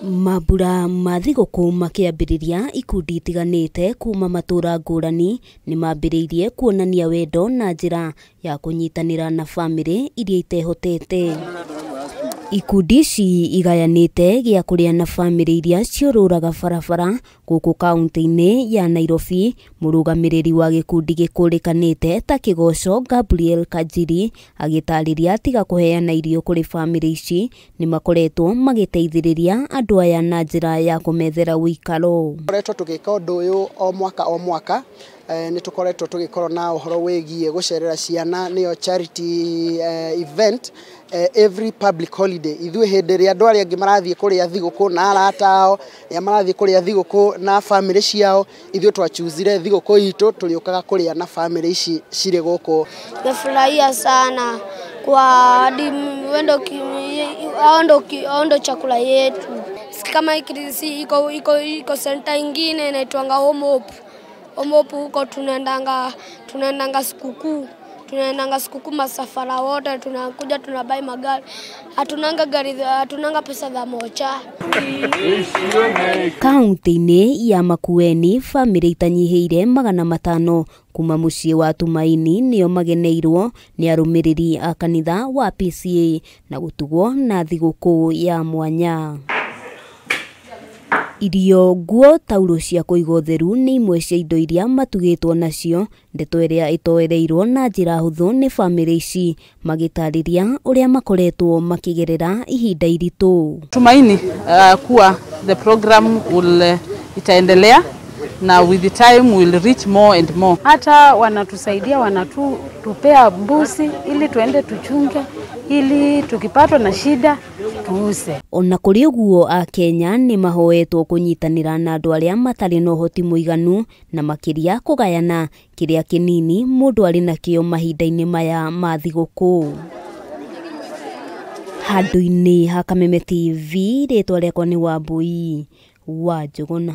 Mambura ma thigũkũ makĩambĩrĩria ikundi itiganĩte kuma matũra ngũrani nĩmambĩrĩirie kuonania wendo na njĩra ya kũnyitanĩra na bamĩrĩ iria itehotete. Ikundi ici igayanĩte gĩa kũrĩa na bamĩrĩ iria ciũrũraga barabara gũkũ kaunti-inĩ ya Nairobi. Mũrũgamĩrĩri wa gĩkundi gĩkũrĩkanĩte ta Kĩgoco Gabriel Kajiri agĩtarĩria tiga kũheana irio kũrĩ bamĩrĩ ici nĩmakoretwo magĩteithĩrĩria andũ aya na njĩra ya kũmethera ũikaro. Tũkoretwo tũgĩka ũndũ ũyũ o mwaka o mwaka. Nĩ tũkoretwo tũgĩkorwo na ũhoro wĩgiĩ gũcerera ciana nĩyo charity event every public holiday. Ithuĩ hĩndĩ ĩrĩa andũ arĩa angĩ marathiĩ kũrĩa thigũkũ na arata ao, arĩa marathiĩ kũrĩa thigũkũ na bamĩrĩ ciao, ithuĩ twachuzire thigũkũ itũ tũrĩũkaga kũrĩa na bamĩrĩ ici cirĩ gũkũ. Nafurahia sana kwa hadi wendo hao ndo chakula yetu. Kama ikirisi iko center ingine inaitwanga Home Hope. Home Hope huko tunaendanga sikukuu. Tunaendanga sikukuu masafara wote tunakuja tunabai magari. Hatunanga gari, hatunanga pesa za mocha. Kaunti-inĩ ya Makueni bamĩrĩ itanyihĩire 500 kuma mũciĩ wa Tumaini nĩo mageneirwo nĩ arũmĩrĩri a kanitha wa PCA na gũtugwo na thigũkũ ya mwanya. Irio, nguo, tauro cia kũiga ũtheru nĩ imwe cia indo iria matugĩtwo nacio, ndeto ĩrĩa ĩtoereirwo na njĩra hũthũ nĩ bamĩrĩ ici magĩtarĩria ũrĩa makoretwo makĩgerera ihinda iritũ. Tumaini kuwa the program will itaendelea na with the time will reach more and more. Hata wanatusaidia, wanatupea mbuzi ili tuende tuchunge ili tukipatwa na shida tuuze. Ona kũrĩ ũguo Akenya nĩ mahoetwo kũnyitanĩra na andũ arĩa matarĩ na ũhoti mũiganu na makĩria kũgayana kĩrĩa kĩnini mũndũ arĩ nakĩo mahinda-inĩ maya ma thigũkũ. Handũ-inĩ ha Kameme TV, rĩtwa rĩakwa nĩ Wambui wa Njũgũna.